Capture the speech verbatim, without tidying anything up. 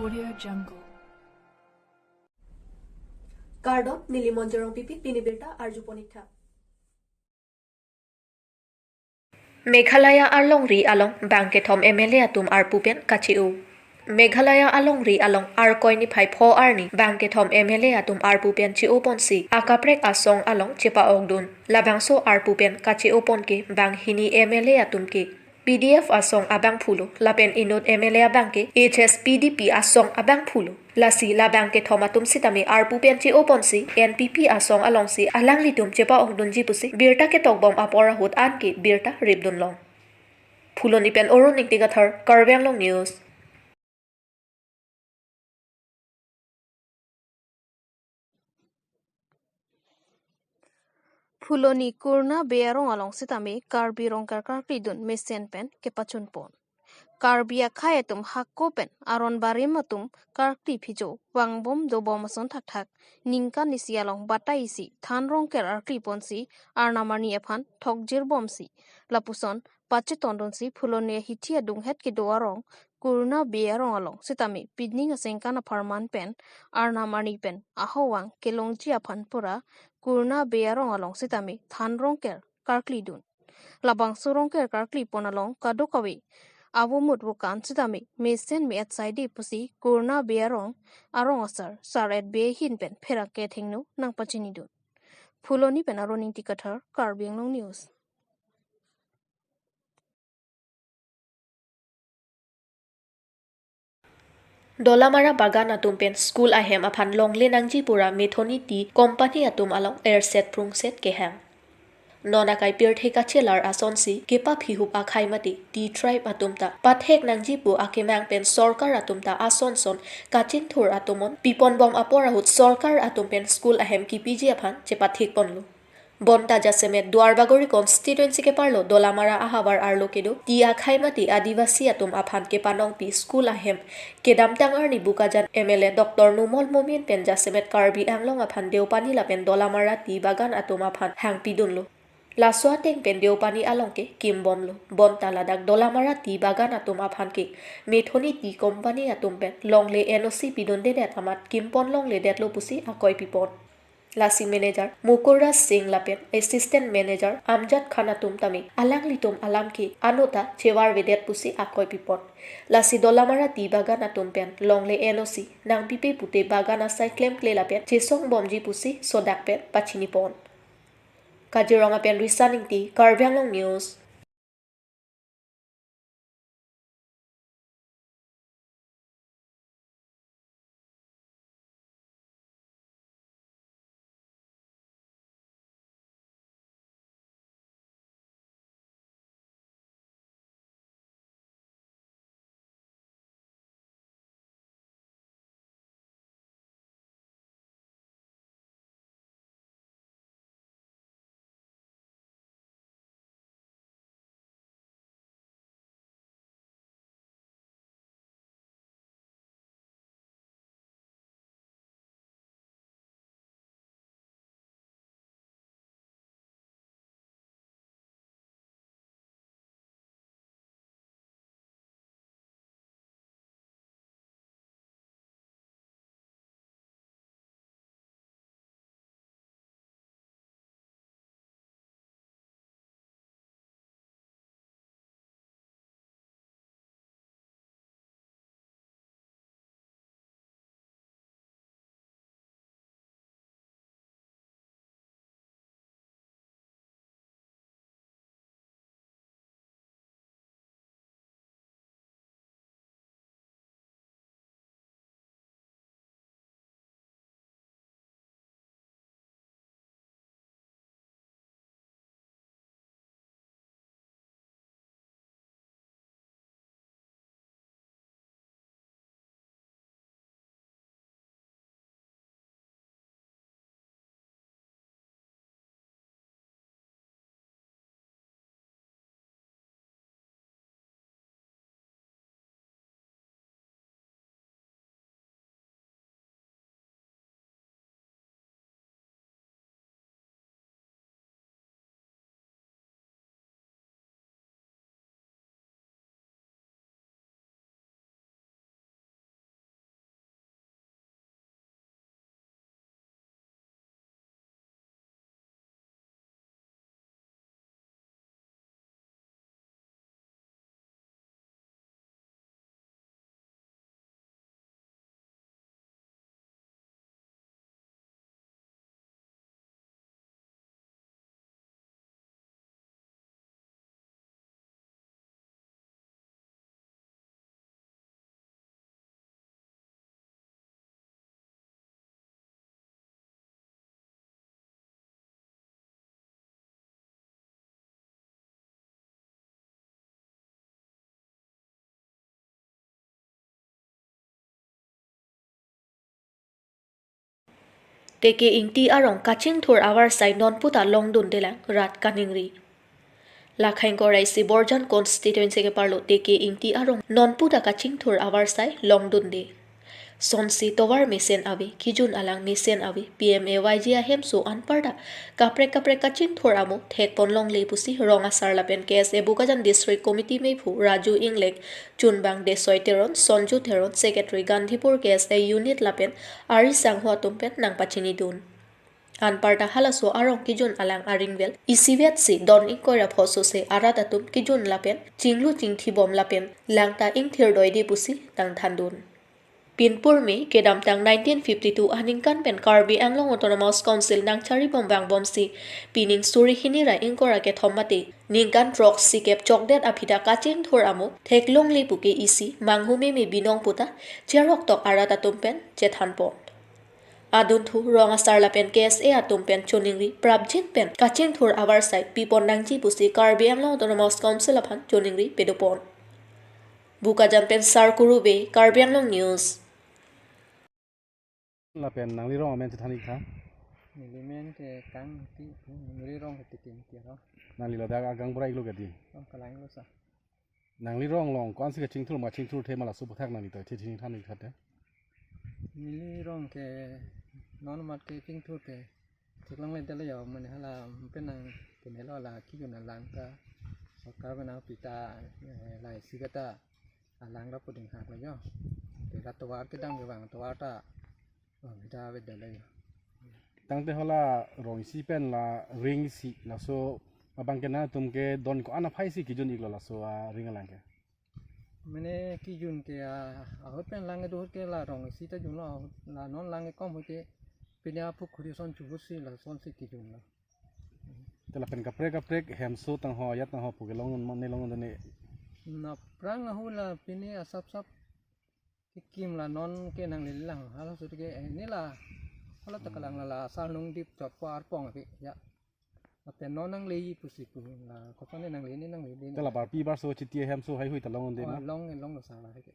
Audio Jungle. Kardom, neli Monjorong Pipi, pini birta arjupon ik tha. Meghalaya alongri along bang kethom M L A atum arpu pen kache-o. Meghalaya alongri along Arkoi niphai pho arni bang kethom M L A atum arpu pen che-oponsi akaprek asong along chepa-okdun. Labangso arpu pen kache-opon ke bang hini M L A atum ke P D F asong abangphu lo, lapen inut M L A abang ke H S P D P asong abangphu lo. Lasi labang kethom atum sitame arpu pen che-oponsi N P P asong alongsi alanglitum chepa-okdunji pusi birta ketokbom apor ahut anke birta ripdunlong. Phuloni pen Arun Ingti Kathar, Karbi Anglong News. Phuloni Kurna Bey arong along sitame Karbi Rongker karklidun mesen pen kepachunpon. Karbi akhei atum hako pen aron barim atum karkli phijo vangbom dobom ason thakthak ningkan isi along batai isi than Rongker arkliponsi arnam arni aphan thokjirbomsi lapuson pachetondunsi Phuloni ahithi adunghet kedo arong Kurna Bey arong along sitame pining asengkan apharman pen arnam arni pen ahawang kelongji aphan pura Kurna Bey arong along sitame than Rongker karklidun. Labangso Rongker karklipon along kadokave avomut vokan sitame mesen me-et saide pusi Kurna Bey arong arong asar Sar-et Bey ahin pen pherangke athengno nangpachinidun. Phuloni pen Arun Ingti Kathar, Karbi Anglong News. Dolamara bagan atum pen school ahem aphan longle nangji pura Methoni Tea Company atum along erset prungset kehang. Non akai pirthe kachelar asonsi kepaphihup akhei mate Tea Tribe atum ta pathek nangji pu akemang pen sorkar atum ta ason son kachingthur atomon piponbom apor ahut sorkar atum pen school ahem kipiji aphan chepathikponlo. Bonta jasemet Duarbagori constituency keparlo Dolamara ahavar arlo kedo Tea akhei mate Adivasi atum aphan kepanongpi school ahem kedamtang arni Bokajan M L A Doctor Numal Momin pen jasemet Karbi Anglong aphan Deopani lapen Dolamara Tea bagan atum aphan hangpidunlo. Laso ateng pen Deopani along ke kimbomlo. Bonta ladak Dolamara Tea bagan atum aphan ke Methoni Tea Company atum pen longle N O C pidundedet amat kimpon longledetlo pusi akoi pipon. Lasi manager Mukul Raj Singh lapen assistant manager Amjad Khan atum tame alanglitum alam ke anota chevarvedet pusi akoi pipon. Lasi Dolamara Tea bagan atum pen longle N O C nangpipe pute bagan asai klemkle lapen chesongbomji pusi sodak pen pachinipon. Kaziranga pen Risan Ingti, Karbi Anglong News. Teke Ingti arong kachingthur avarsai nonputa longdundelang rat kaningri. Lakhaing korai si Borjan constituency keparlo Teke Ingti arong nonputa kachingthur avarsai longdunde. Sonsi tovar mesen ave, kijun alang mesen ave, P M A Y G ahemso anparta kaprek kaprek kachingthur amo thekpon longle pusi rong asar lapen K S A Bokajan District Committee mephu Raju Ingleng, chunbang Desoi Teron, Sonju Teron, Secretary Gandhipur K S A Unit lapen ari sangho atum pen nangpachinidun. Anparta halaso arong kijun alang aringvel isivet si don ingkoi ra pho sose arat atum kijun lapen chinglu chingthibom lapen langta ingthir doide pusi nangthandun. Pinpur me kedamtang nineteen fifty-two aningkan pen Karbi Anglong Autonomous Council nangcharibom vangbomsi pining suri hini ra ingkoi ra kethom mate ningkan throk sikep chokdet aphi ta kachingthur amo theklongle puke isi manghume me binong puta cheroktok arat atum pen chethanpon. Adunthu rong asar lapen K S A atum pen choningri prapjin pen kachingthur avarsai pipon nangji pusi Karbi Anglong Autonomous Council aphan choningri pedopon. Bokajan pen Sarkuru Bey, Karbi Anglong News. Lapen nangli rong amen chethan ik tha. Neli men ke Kangti, neli rong ke Teke Ingti arong. Nangli ladak agang bura iklo kadi. Rong kalang lo sa. Nangli rong along ko-ansi kachingthur ma chingthurthe ma laso aphuthak nangli to chethan ik tha te. Neli rong ke non mat ke chingthur ke theklongledetlo yo, mane hala pen nang kemelo la kijun alang ta sorkar pen nangpi ta, eh, la isi ta alang ra puding hak lo yo. Te la tovar kedam kevang tovar ta, oh, bida bida lo yo. Tangte hala rong isi pen la ring isi laso abang ke nangtum ke don ko-an aphaisi kijun iklo laso aring alang ke. Mane kijun ke, ah, ahut pen lang kedo ahut ke la rong isi ta junlo, ahut la non lang kekom ahut ke pine apukhuri ason chubusi lasonsi kijunlo. Te lapen kaprek kaprek hemso tangho ajat tangho puke longdun mane longdun ne. Aphrang ahut la pine asapsap kekim la non ke nangle lang, halaso ke, eh, ne la hala ta kalang la la asar nung dip chot po arpong api ya. Lapen non nangle pusi pu la kopan ne nangle ne nangle de. Te la barpi barso chiti hemso haihui ta longdun de Oh, ma. Long long lo sa la ke.